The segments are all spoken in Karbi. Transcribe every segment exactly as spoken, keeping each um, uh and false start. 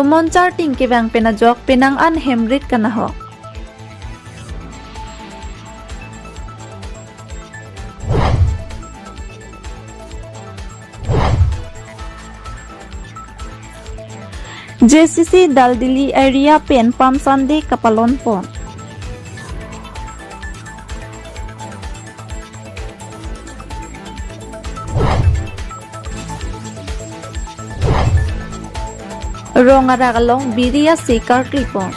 Tomon Charting kevang pen ajok penang an hem rit kanahok. J C C Daldili area pen Palm Sunday kapalon pon. Rong arak along biri ase karkli pon.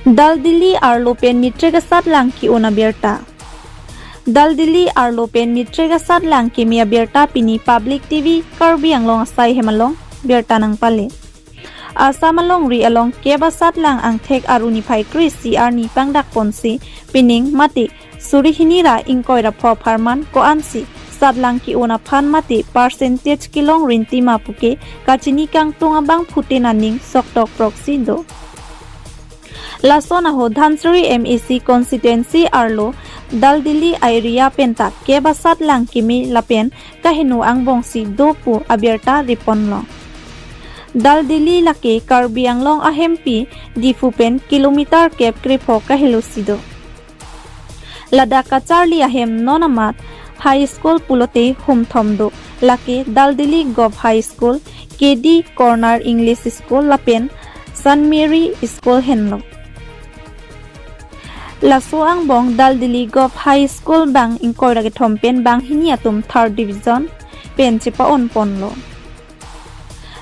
Daldili arlo pen metric asatlang ke-un abirta. Daldili arlo pen metric asatlang keme abirta pini Public T V Karbi Anglong asai hem along birta nangpale. Assam alongri along kep asatlang angthek aruni phai kre-isi arni pangdak ponsi pining mate suri hini ra ingkoi ra pho apharman ko-ansi satlang ke-un aphan mate percentage kelong rinti ma puke kachini kangtung abangphutin aning soktok proksi do. Lason ahut Dhansiri M A C constituency arlo Daldili area penta kep asatlang keme lapen kaheno angbongsi do pu abirta riponlo. Daldili lake Karbi Anglong ahempi Diphu pen kilometer kep krepho kahelo si do. Ladak kacharli ahem non amat high school pulote humthom do, lake Daldili Govt High School, K D Corner English School lapen Saint Mary School henlo. Laso angbong Daldili Govt High School bang ingkoi ra kethom pen bang hini atum third division pen chepa-un ponlo.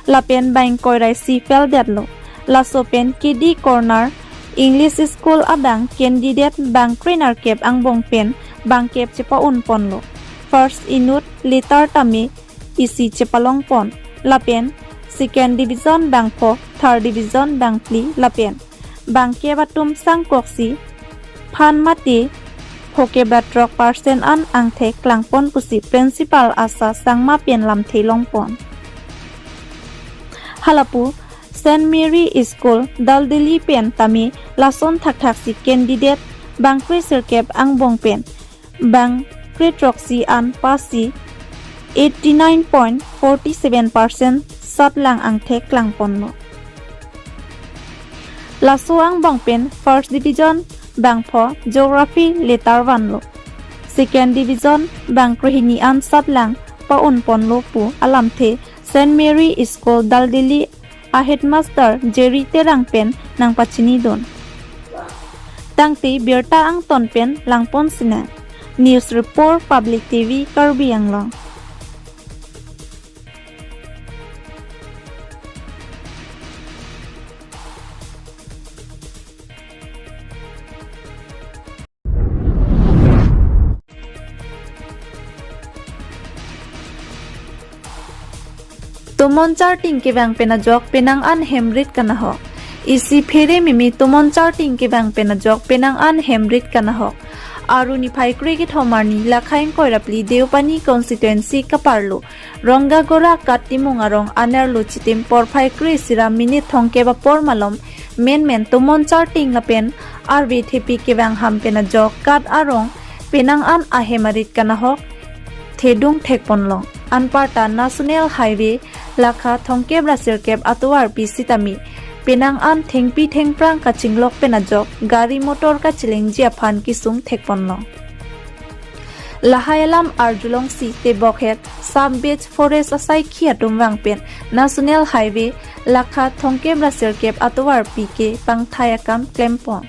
Lapen bang ingkoi ra isi fail detlo. Laso pen K D Corner English School abang candidate bang krenerkep angbong pen bang kep chepa-un ponlo. First inut letter tame isi chepalong pon. Lapen second division bang pho, third division bang phli lapen bang kep atum sangkoksi phan mate phokep ra throk percent an angthek klangpon pusi Principal Asha Sangma pen lamthe longpon. Halapu Saint Mary School Daldili pen tame lason thakthaksi candidate bang kre sirkep angbong pen bang kre throksi an pass si eighty nine point four seven percent satlang angthek klangponlo. Laso angbong pen first division bang pho Geography letter vanlo. Second division bang krehini an satlang pa-un ponlo pu alamthe Saint Mary School Daldili a headmaster Jerry Terang pen nangpachinidun. Tangte birta angton pen langpon sinang. News report, Public T V Karbi Anglong. Tomon Charting kevang pen ajok penang an hem rit kanahok. Isi phere mimi Tomon Charting kevang pen ajok penang an hem rit kanahok. Aruni phai kre kethom arni lakha ingkoi ra phli Deopani constituency kaparlo Rongagora Kat Timung arong anerlo chitim porphai kre-isi ra minute thomkep apor malom menmen Tomon Charting lapen arve thepi kevang ham pen ajok Kat arong penang an ahem arit kanahok thedung thekponlong. Anparta National Highway lakha thomkep ra sirkep atovarpi sitame penang an thengpi thengphrang kachinglok pen ajok gari motor kachelengji aphan kesung thekponlong. Lahai alam arjulongsi tebokhet Sub Beach Forest asaikhi atum vang pen National Highway lakha thomkep ra sirkep atovarpi ke pangthai akam klempon.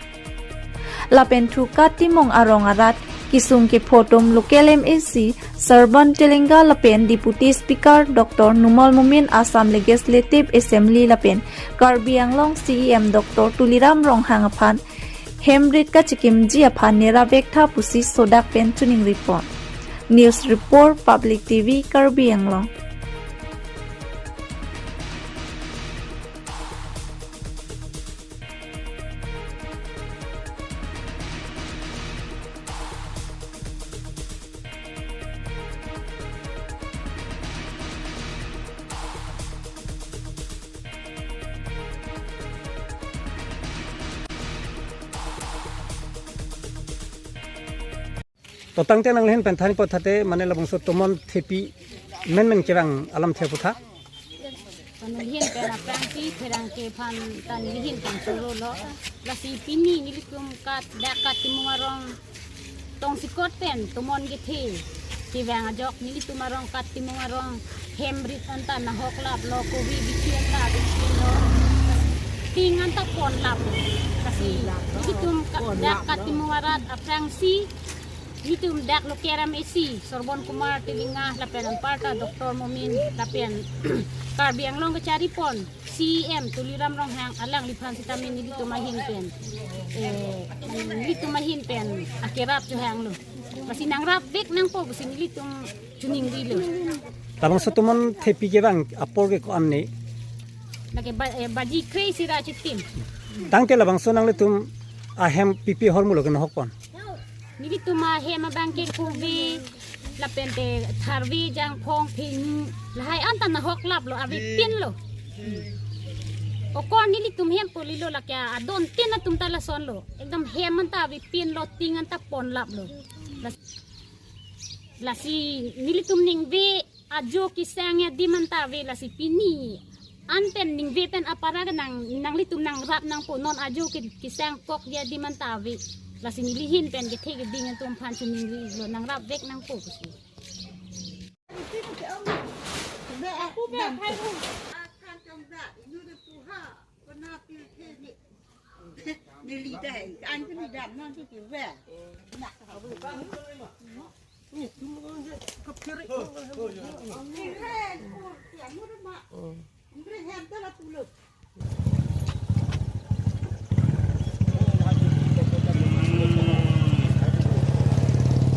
Lapen thu Kat Timung arong arat kesung kepho atum local M A C Sarban Telenga lapen Deputy Speaker Doctor Numal Momin, Assam Legislative Assembly lapen Karbi Anglong C E M Doctor Tuliram Ronghang aphan hem rit kachekimji aphan nera vektha pusi sodak pen choningripon. News report, Public T V Karbi Anglong. To tangte nangli ahin pen thanpo thate mane labangso tomon thepi menmen kevang alamthe aphuthak. Nangli ahin pen aphrangsi pherangke aphan ta nangli ahin pen chorolo. Lasi pini nelitum kat dak Katimung arong Tongsekot pen tomon kethe kevang ajok nelitum arong Katimung arong hem rit anta nahok laplo, kove bithi anta bithi lo, ting anta pon laplo. Lasi nelitum ka-, dak Katimung arat aphrangsi nelitum dak local M A C Sorbon Kumar Tilinga lapen anparta Doctor Momin lapen Karbi Anglong kacharipon C E M Tuliram Ronghang alangliphan sitame nelitum ahin pen, eh, nelitum ahin pen akerap chohanglo. Lasi nangrapvek nangpo pusi nelitum choningrilo. Labangso tomon thepi kevang apor ke ko-an ne? Lake ba-, eh, baji kre-isi ra chitim. Tangte labangso nanglitum ahem pipi ahormu lo kenahokpon? Nelitum ahem abang ke kove lapen te tharve, jangphong, phenu, lahai anta nahok laplo, avepinlo. Okor nelitum hem polilo, lake adon tin atum ta lasonlo. Ekdom hem anta avepinlo, ting anta pon laplo. Las-, lasi nelitum ningve ajo kesang adim anta ave, lasi pini an pen ningve pen apara ke nang, nanglitum nangrap nangpo, non ajo ke kesang kok adim anta ave. Lasi neli ahin pen kethe keding atum aphan choningri-iklo, nangrapvek nangpo pusi.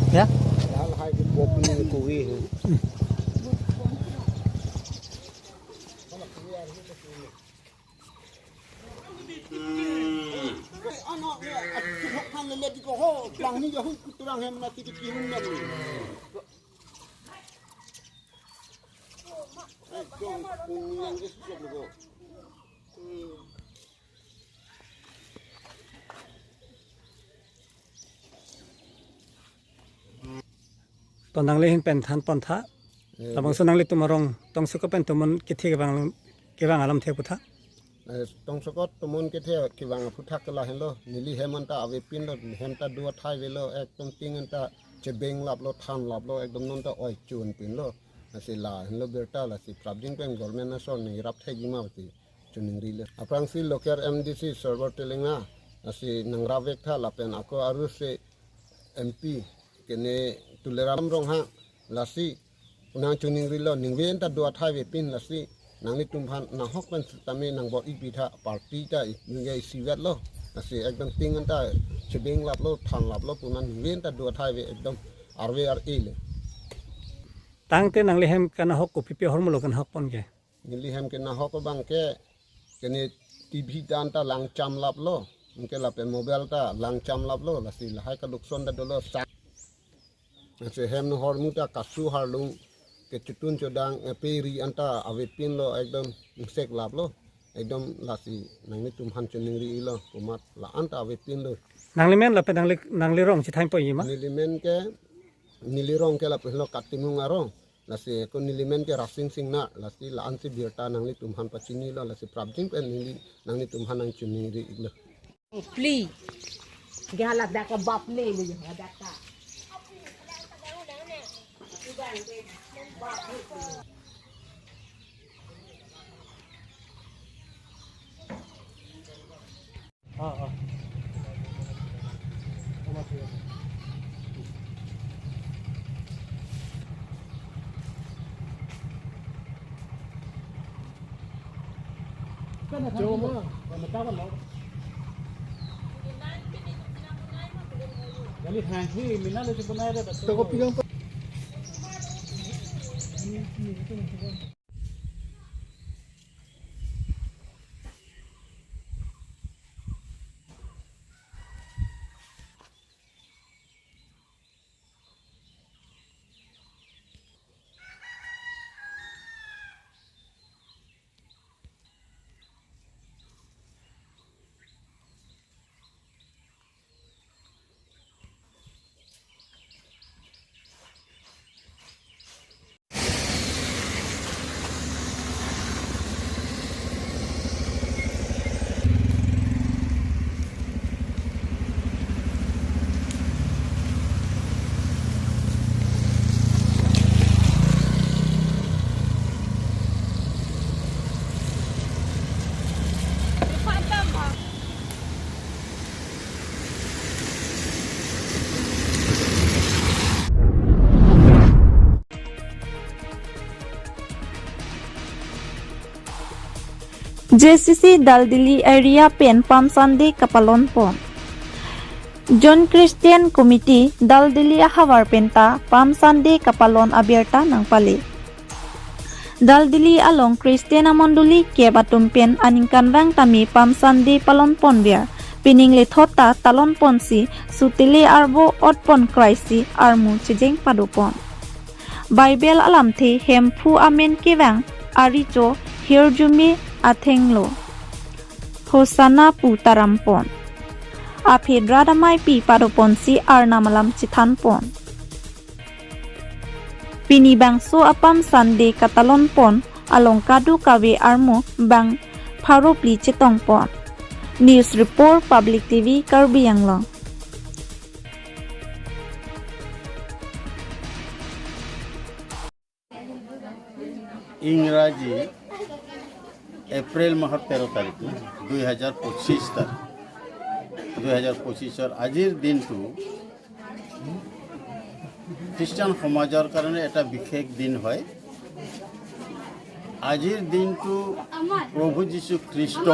Ya? To nangli ahin pen thanpon tha. Eh, labangso nanglitum arong Tongsekot pen tomon kethe kevang, kevang alamthe aphuthak. Eh, Tongsekot tomon kethe kevang aphuthak ke lahenlo. Neli hem anta avepinlo, hem ta do athai avelo, ekdom ting anta chebeng laplo, than laplo, ekdom non ta oi chun pinlo. Lasi lahenlo birta, lasi prapjin pen government ason nangrap thekji ma pusi choningrilo. Aphrangsi local M D C Sorbon Tilinga, lasi nangrapvek tha lapen ako aruse M P kene Tuliram Ronghang, lasi nangchoningrilo, ningve anta do athai avepin, lasi nanglitum aphan nahok pen sitame nangbor-ik pitha, party ta i-, ningve isivetlo, lasi ekdom ting anta chebeng laplo, than laplo, pu ningve anta do athai ave, ekdom arve ar-e le. Tangte nangli ahem kenahok kopipi ahormu lo kenahokpon ke? Neli ahem kenahok abang ke, kene T V ta anta langcham laplo, anke lapen mobile ta langcham laplo, lasi lahai kalukson ta dolo sa. Lasi hem ahormu ta kasu harlung kechotun chodang, eh, pe ri anta avepinlo, ekdom ingsek laplo, ekdom lasi nanglitum aphan choningri-iklo, komat la anta avepinlo. Nanglimen lapen nangli, nangli rong chethanpon ji ma? Nelimen ke, neli rong ke lapulo Katimung arong. Lasi ako nelimen ke Rasing Singnar, lasi la-ansi birta nanglitum aphan pachinilo, lasi prapjin pen neli nanglitum aphan nangchoningri-iklo. Pli. Gala daka bap le le daka. J C C Daldili area pen Palm Sunday kapalon pon. Jon Christian Committee Daldili ahavar penta Palm Sunday kapalon abirta nangpale. Daldili along Christian amondoli kep atum pen aningkanvang tame Palm Sunday palon ponver. Pining lethot ta talon ponsi sutele arvo otpon kraisi armu chejeng padopon. Bible alamthe Hemphu amen kevang arecho hirjume athenglo Hosanna pu tarampon. Aphi dra damai pi padoponsi Arnam alam chethanpon. Pini bangso a-Palm Sunday katalon pon along kadokave armu bang pharo phli chetong pon. News Report, Public T V, Karbi Anglong. ইংৰাজী এপ্ৰিল মাহৰ তেৰ তাৰিখ, দুই হাজাৰ পঁচিছ তাৰিখ। দুই হাজাৰ পঁচিছৰ আজিৰ দিনটো খ্ৰীষ্টান সমাজৰ কাৰণে এটা বিশেষ দিন হয়। আজিৰ দিনটো প্ৰভু যীশু খ্ৰীষ্ট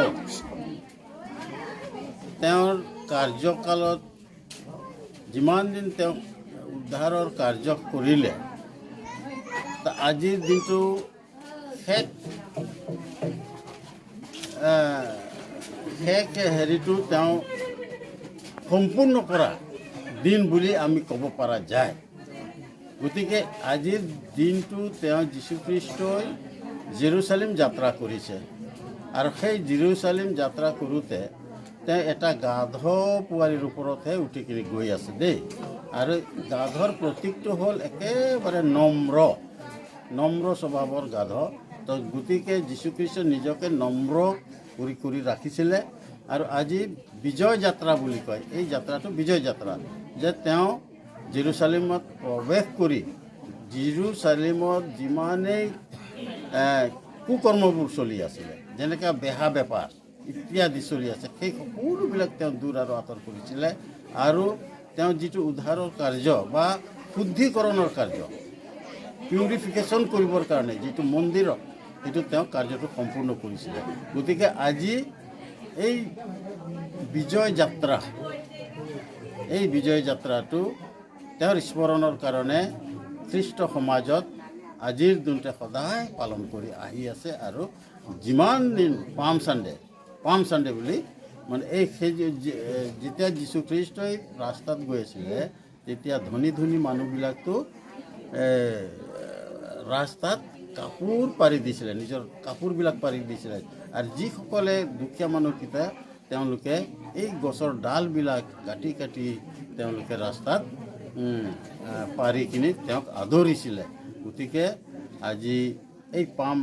তেওঁৰ কাৰ্যকালত যিমান দিন তেওঁ উদ্ধাৰৰ কাৰ্য কৰিলে, তা আজিৰ দিনটো শেষ, আহ, শেষ হেৰিটো তেওঁ সম্পূৰ্ণ কৰা দিন বুলি আমি ক'ব পৰা যায়। গতিকে আজিৰ দিনটো তেওঁ যীশু খ্ৰীষ্টই জেৰুচালেম যাত্ৰা কৰিছে আৰু সেই জেৰুচালেম যাত্ৰা কৰোঁতে তেওঁ এটা গাধ পোৱালিৰ ওপৰতহে উঠি কিনি গৈ আছে দেই। আৰু গাধৰ প্ৰতীকটো হ'ল একেবাৰে নম্ৰ, নম্ৰ স্বভাৱৰ গাধ। তো গতিকে যীশু খ্ৰীষ্ট নিজকে নম্ৰ কৰি কৰি ৰাখিছিলে। আৰু আজি বিজয় যাত্ৰা বুলি কয়, এই যাত্ৰাটো বিজয় যাত্ৰা, যে তেওঁ জেৰুচালেমত প্ৰৱেশ কৰি জেৰুচালেমত যিমানেই এ, কুকৰ্মবোৰ চলি আছিলে, যেনেকা বেহা বেপাৰ ইত্যাদি চলি আছে, সেই সকলোবিলাক তেওঁ দূৰ আৰু আঁতৰ কৰিছিলে। আৰু তেওঁ যিটো উদ্ধাৰৰ কাৰ্য বা শুদ্ধিকৰণৰ কাৰ্য, পিউৰিফিকেশ্যন কৰিবৰ কাৰণে যিটো মন্দিৰত, সেইটো তেওঁ কাৰ্যটো সম্পূৰ্ণ কৰিছিলে। গতিকে আজি এই বিজয় যাত্ৰা, এই বিজয় যাত্ৰাটো তেওঁৰ স্মৰণৰ কাৰণে খ্ৰীষ্ট সমাজত আজিৰ দিনটো সদায় পালন কৰি আহি আছে। আৰু যিমান দিন পাম চানডে, পাম চানডে বুলি, মানে এই সেই যে- যে- যেতিয়া যীশু খ্ৰীষ্টই ৰাস্তাত গৈ আছিলে, তেতিয়া ধনী ধনী মানুহবিলাকতো এ, ৰাস্তাত কাপোৰ পাৰি দিছিলে, নিজৰ কাপোৰবিলাক পাৰি দিছিলে। আৰু যিসকলে দুখীয়া মানুহকেইটা, তেওঁলোকে এই গছৰ ডালবিলাক কাটি কাটি তেওঁলোকে ৰাস্তাত, উম, আহ, পাৰি কিনি তেওঁক আদৰিছিলে। গতিকে আজি এই পাম,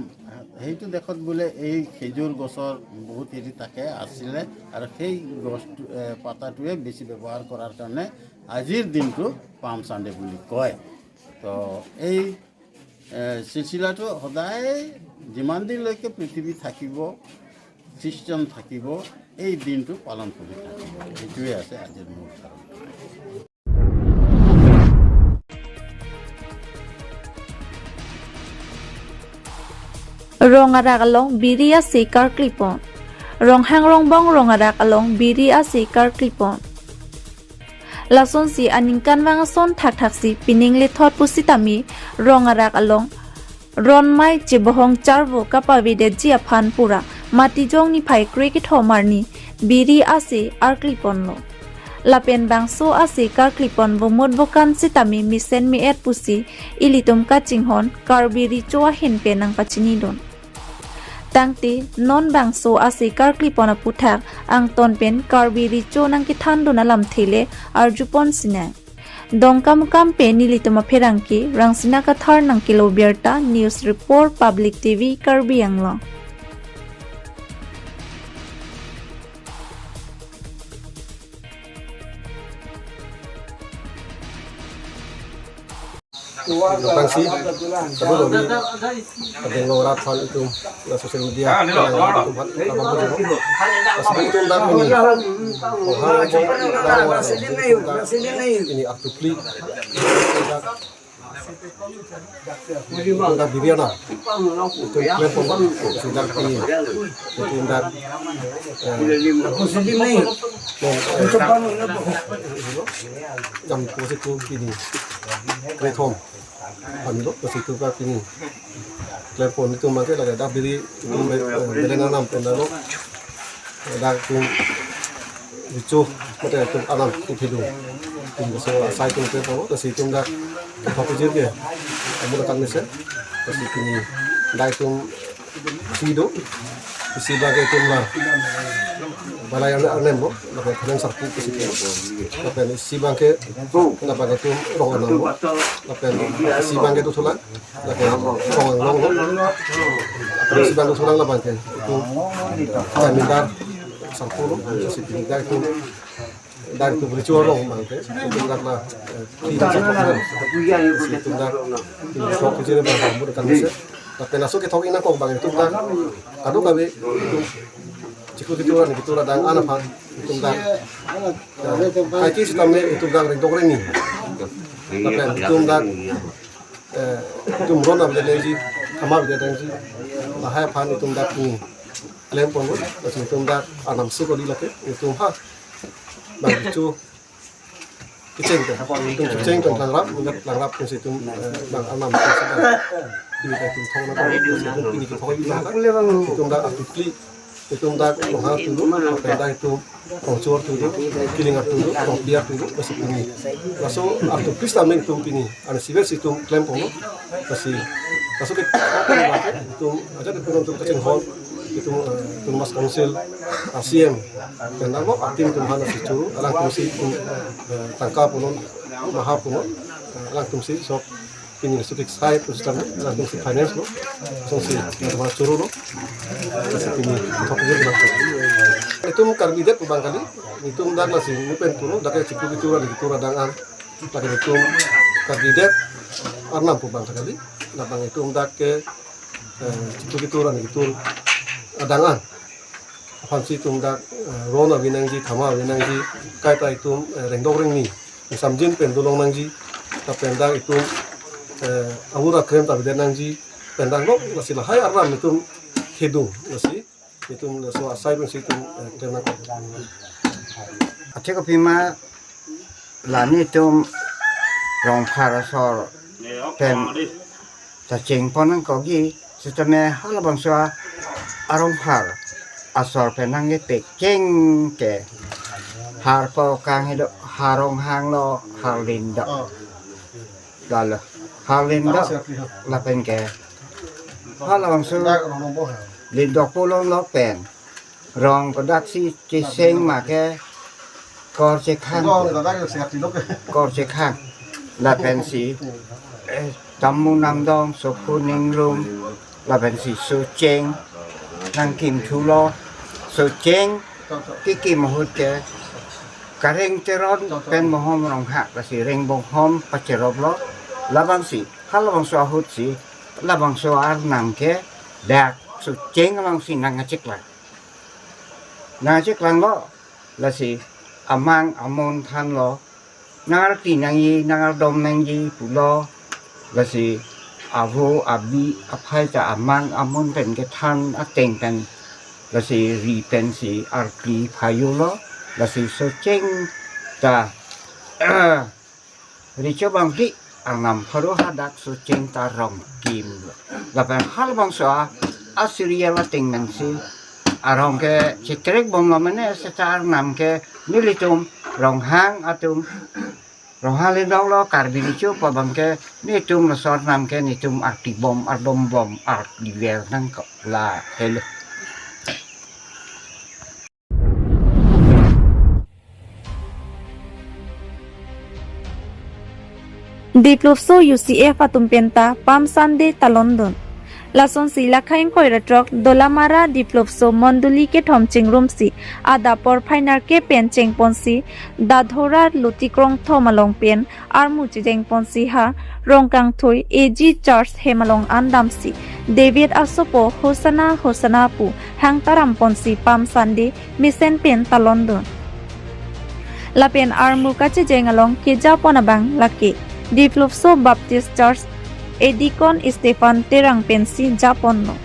সেইটো দেশত বোলে এই খেজুৰ গছৰ বহুত হেৰি থাকে, আছিলে, আৰু সেই গছটো, এ, পাতাটোৱে বেছি ব্যৱহাৰ কৰাৰ কাৰণে আজিৰ দিনটো পাম চানডে বুলি কয়। তো এই এ, চিলচিলাটো সদায় যিমান দিনলৈকে পৃথিৱী থাকিব, খ্ৰীষ্টান থাকিব, এই দিনটো পালন কৰি থাকিব। এইটোৱে আছে আজিৰ মূল কাৰণ। Rong arak along biri ase karklipon. Ronghang Rongbong rong arak along biri ase karklipon. Lasonsi aningkanvang ason thakthaksi pining lethot pusitame rong arak along ronmai chebohong charvo kapavedetji aphan pura Matijong niphai kre kethom arni biri ase arkliponlo. Lapen bangso ase karklipon vomut vokan sitame mesen me-et pusi ilitum kachinghon Karbi Recho ahin pen nangpachinidun. Tangte non bangso ase karklipon aputhak angton pen Karbi Recho nangkethandun alamthe le arjupon sinang. Dongkamukam pen nelitum apherangke Rangsina Kathar nangkelo birta, News Report, Public T V, Karbi Anglong. Bangsi, kado doli, kado lo rat fan itum, na social media, kado lo rat fan itum, kado lo rat fan itum, kado lo rat fan itum, kado lo rat fan itum, ini aktu pli. Dak biri ana. Itu klemponpo, sudah ini. Itu dak, eh, jam dua situ pini. Kethom. Kami lo, ke situ ka pini. Klemponpo itu mangke lake dak biri itu be-, eh, belen anam pen lo. Dak itum recho, mate itum anam itum hidung. Itum so asai itum klemponpo, ke situ dak thok jir ke. Amu dak mesen. Ke situ ni dak itum isi do. Isi abangke itum la. Balai arlem, arlem lo, lapen thanan sarpo ke situ. Lapen isi abangke, labang itum rong anam lo. Lapen isi abangke tu thulang. Lapen rong anam lo. Lapen isi abang tu thulang labangke. Itum kami dar sarpo lo. Ke situ ni dak itum dak itum recho rong abangke. Itum dak la, eh, tin, itum dak, itum thok kejir abang, amu dak mesen. Lapen laso kethok inang kok abang itum dak, kadokave itum chiklo ketur arni ketur adang an aphan itum dak, eh, kaike sitame itum dak rengdok rengni. Lapen itum dak, eh, itum ron avedet nangji, thama avedet nangji. Lahai aphan itum dak ni klemponpo, lasi itum dak anam si kodi lake, itum ha. Bang recho kecheng pen, itum kecheng pen langrap, ingat langrap pensi itum, eh, bang anam pensi bang. Ini ka itum thong na, itum pini kethok ini bang. Itum dak apikli, itum dak Ronghang tudu, lapen dak itum Rongchor tudu, Kilingar tudu, Rongpiar tudu, pensi pini. Laso artu pis tamen itum pini, arni siver si itum klemponpo, pensi. Laso ke, itum, ajat itum kachinghon, itum, eh, itum Autonomous Council, ah, C M. Pen dak lo, atim atum aphan si churu, alangtum si itum, eh, tangka punon, maha punon, eh, alangtum si sok pini sukik sai pusitame, alangtum si finance lo, song si, eh, churu lo, si pini, thok je lo. Itum Karbi det pu abang kali, itum dak lasi, ni pen pulo, dak ke chiklo ketur arni ketur adang an, dak ke itum Karbi det, arnam pu abang kali, labang itum dak ke, eh, chiklo ketur arni ketur adang an aphan si itum dak, eh, ron ave nangji, thama ave nangji, kaita itum, eh, rengdok rengni, isamjin pen dolong nangji, lapen dak itum, eh, aura krem ta avedet nangji, pen dak lo, lasi lahai arnam itum thedung, lasi itum laso asai pensi itum, eh, klem nang. Athe kopima la nelitum Rongphar asor pen ta chengpon nangkokji, sitame halabangso a-Rongphar asor pen nangkepek cheng ke harpo kanghi do, ha Ronghang lo, ha Lindok. Lalo, ha Lindok lapen ke halabangso Lindok pulo lo pen rong kodak si cheseng ma ke kor chekhang. Kor chekhang. Lapen si, eh, Tammu Namdong, Sophu Ningrum, lapen si Socheng, nangkim thulo, Socheng, kekim ahut ke, Kareng Teron pen Mohom Rongha, lasi Rengbonghom pacherop lo, labang si, halabangso ahut si, labangso arnam ke, dak Socheng along si nangkacheklang. Nangkacheklang lo, lasi amang amun thanlo, nangarti nangji, nangardom nangji pulo, lasi avo abi aphai ta amang amun pen kethan ateng pen, lasi ri pensi arkli phayu lo, lasi Socheng ta, eh, recho bangli arnam pharo hadak Socheng ta rong kim lo. Lapen halabangso a, a serial ateng pensi arong ke chetrek bomlo mane seta arnam ke nelitum Ronghang atum, Ronghang Lindok lo Karbi recho pu abang ke nelitum laso arnam ke nelitum arti bom, ardom bom, arti ver nangkok la helo. Diplupso U C F atum penta Palm Sunday talondun. Lasonsi Lakha ingkoi ra throk Dolamara Diplupso Mondoli kethom chingrumsi adap porphai nerkep pen chengponsi Dadhora Luti Krongthom along pen armu chejengponsi ha Rongkangthoi A G Church hem along an damsi David asopo Hosanna Hosanna pu hangtaramponsi Palm Sunday mesen pen talondun. Lapen armu kachejeng along kejapon abang lake Diplupso Baptist Church Adikon Stephan Terang pensi japonlo.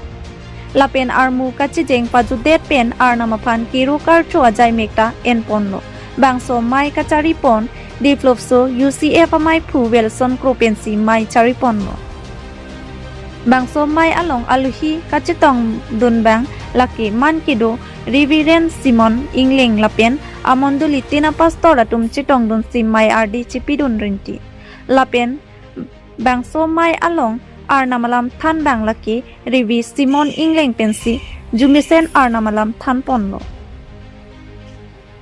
Lapen armu kachijeng pajudet pen Arnam aphan kiru karcho ajaimek ta enponlo. Bangso mei kacharipon Diplupso U C F amaiphu Wilson Kro pensi mei chariponlo. Bangso mei along aluhi kachetongdun abang lake man kedo Reverend Simon Engleng lapen amondoli tin apastor atum chetongdunsi mei ardi chepidun rinti. Lapen bangso mei along Arnam alam than abang lake Reverend Simon Engleng pensi arjumesen Arnam alam thanponlo.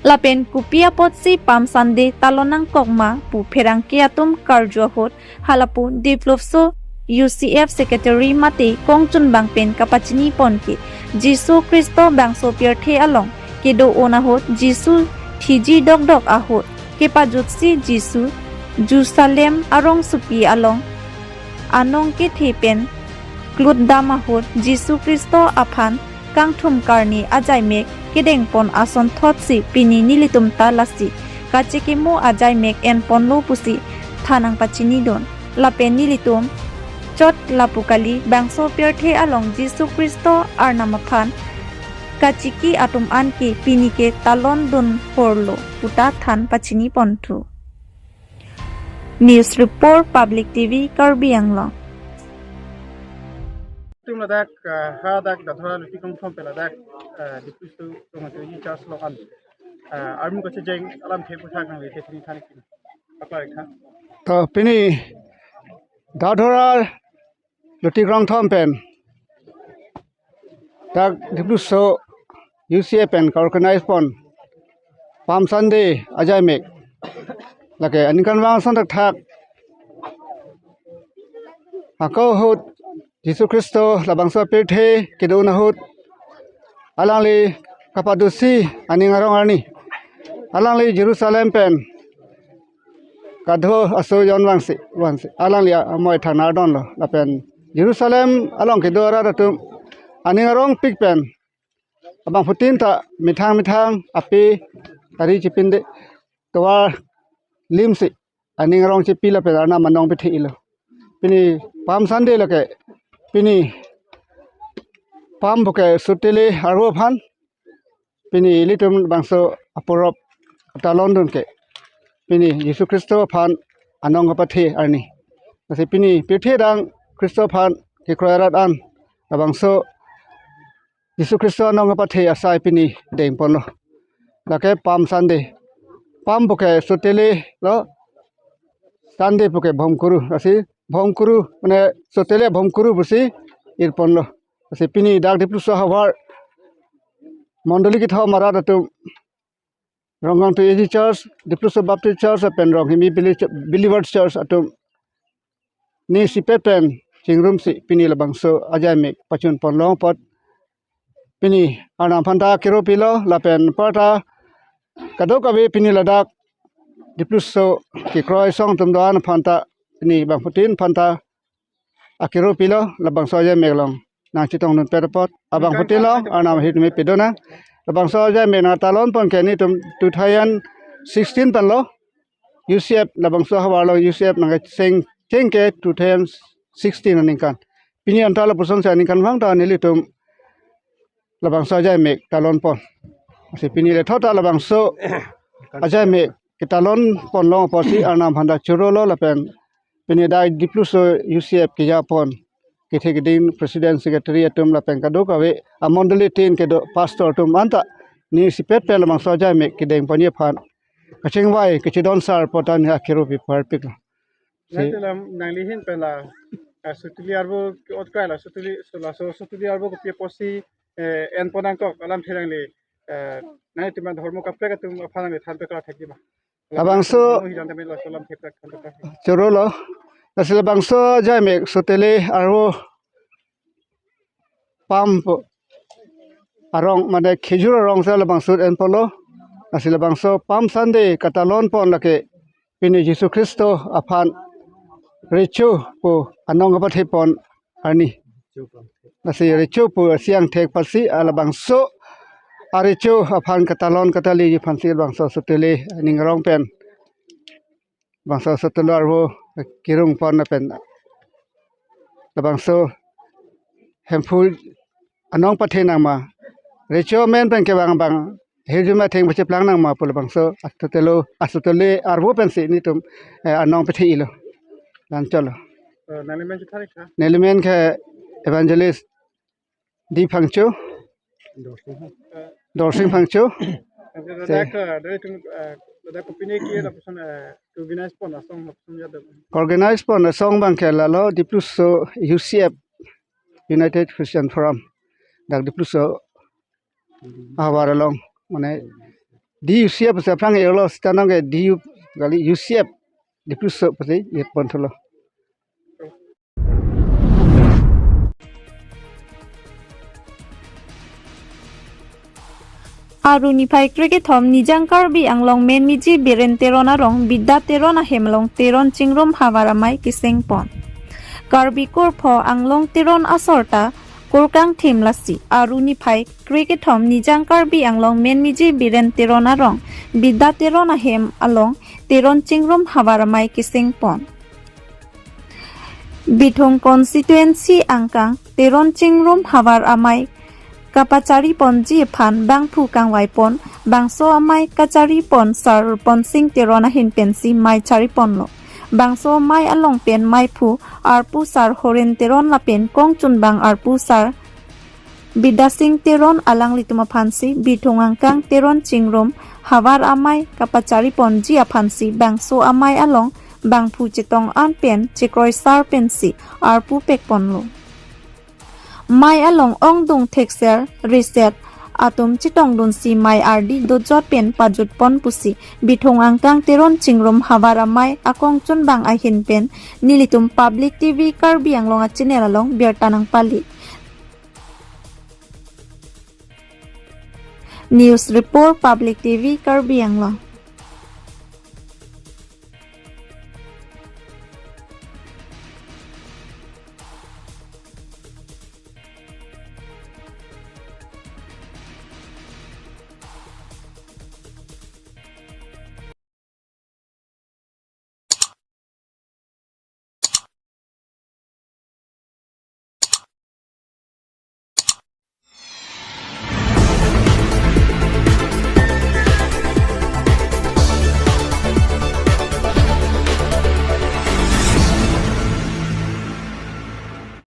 Lapen kopi apotsi Palm Sunday talon nangkok ma pu pherangke atum karju ahut halapu Diplupso U C F Secretary mate kongchun abang pen kapachinipon ke Jisu Khristo bangso pirthe along kedo-un ahut Jisu thiji dokdok ahut kepajutsi Jisu Jerusalem arongsopi along anong kethe pen klutdam ahut Jisu Khristo aphan kangthum karni ajaimek kedengpon asonthotsi pini nelitum ta lasi kachekimo ajaimek enponlo pusi than nangpachinidun. Lapen nelitum chot lapu kali, bangso pirthe along Jisu Khristo Arnam aphan kachiki atum anke pini ke talondun horlo puta than pachiniponthu. News Report, Public T V, Karbi Anglong. Tum ladak, ah, hadak Dadhora Luti Krongthom pen ladak, ah, Diplupso Krongthom Church along an, ah, armu kachijeng alamthe aputhak nangli the thini than kin. Paklar tha. To pini Dadhora Luti Krongthom pen dak Diplupso U C F pen ka-organize pon Palm Sunday ajaimek lake aningkanvang ason thakthak ako ahut Jisu Khristo labangso pirthe kedo-un ahut alangli kapadusi aning arong arni alangli Jerusalem pen kadho aso jon vangsi, vangsi alangli amoi thangnardunlo. Lapen Jerusalem along kedo arat atum aning arongpik pen abangphutin ta methang methang ape tari chepinde tovar limsi aning arong chepi lapen Arnam anong pathelo. Pini Palm Sunday lake pini Palm puke sotele arvo aphan pini ilitum bangso aporop talondun ke pini Jisu Khristo aphan anong kapathe arni. Lasi pini pirthe adang Khristo aphan kekroi arat an labangso Jisu Khristo anong kapathe asai pini dengponlo. Lake Palm Sunday. Palm puke sotele lo, Sunday puke bhomkuru. Lasi bhomkuru mane sotele bhomkuru pusi irponlo. Lasi pini dak Diplupso havar mondoli kethom arat atum Ronghangtui A G Church, Diplupso Baptist Church, pen Ronghimi Beli-, Believers Church atum ne sipet pen chingrumsi pini labangso ajaimek pachunpon long apot pini Arnam aphanta kero pilo lapen parta kadokave pini ladak Diplupso kekroi asong atum do-an aphanta pini bangphutin aphanta akero pilo labangso ajaimek along nangchetongdunpet apot. Abangphutin along Arnam ahirjume pidunang. Labangso ajaimek nangtalonpon ke netum two thousand sixteen penlo. U C F labangso havar along U C F nangkecheng cheng ke two thousand sixteen aningkan. Pini anta lapuson si aningkanvang ta nelitum labangso ajaimek talonpon. Lasi pini lethot ta labangso ajaimek ketalonpon long apotsi Arnam aphanta chorolo lapen pini dak Diplupso U C F kejapon kethe keding president secretary atum lapen kadokave amondoli tin kedo pastor atum anta ne sipet pen labangso ajaimek kedengponji aphan kachingvai kachidon sar apot ta ne akero pi parpiklo. Si. Nanti lam nangli ahin pen la, eh, sotele arvo ke-ot krai la sotele, so laso sotele arvo kopi apotsi, eh, enpon nangkok alamthe nangli, eh, nangli tema dhormo kaprek atum aphan nangli than pekar thekji ma? Labangso Mo hidan tame laso alamthe pek than pekar thek. Chorolo. Lasi labangso ajaimek sotele arvo Palm pu arong mane khejur arong si labangso enponlo. Lasi labangso Palm Sunday katalonpon lake pini Jisu Khristo aphan recho pu anong kapathepon arni. Lasi recho pu asiang thek apotsi labangso arecho aphan katalon kataliji aphansi labangso sotele aning arong pen bangso asotelo arvo kerung pon lapen labangso Hemphu anong pathe nangma, recho amen pen kevang abang hirjume atheng pacheplang nangma pu labangso asotelo, asotelo arvo pensi nelitum, eh, anong pathe-ilo. La-anchotlo. Eh, nangli men chetharik tha? Neli men ke Evangelist D Phangcho, Dorsing Phangcho. Ladak, eh, ladak itum, eh, ladak kopine ke lapuson, eh, organize pon asong lapuson jadap. Organize pon asong abang ke lalo Dipluso U C F, United Christian Forum, dak Dipluso ahavar along, mane D U C F pusi aphrang e-olo, seta nong ke D U kali, U C F Dipluso pusi e-pon thulo. Aru niphai krekethom Nijang Karbi Anglong Menmiji Biren Teron arong Bidya Teron ahem along Teron Chingrum Havar Amei keseng pon. Karbi Kurpho Anglong Teron asor ta kurkang thim lasi. Aru niphai krekethom Nijang Karbi Anglong Menmiji Biren Teron arong Bidya Teron ahem along Teron Chingrum Havar Amei keseng pon. Bithung constituency angkang Teron Chingrum Havar Amei kapachari ponji aphan bangphu kangvai pon, bangso amei kachari pon Sar Rupon Sing Teron ahin pensi mei chari ponlo. Bangso amei along pen meiphu arpu Sar Horen Teron lapen kongchunbang arpu Sar Bidya Sing Teron alanglitum aphansi Bithung angkang Teron Chingrum Havar Amei kapachari ponji aphansi bangso amei along bangphu chetong an pen chekroi sar pensi arpu pek ponlo. Mei along ongdung thekser reset atum chetongdunsi mei ardi dojot pen pajut pon pusi Bithung angkang Teron Chingrum Havar Amei akongchunbang ahin pen nelitum Public T V Karbi Anglong a-channel along birta nangpali. News report, Public T V Karbi Anglong.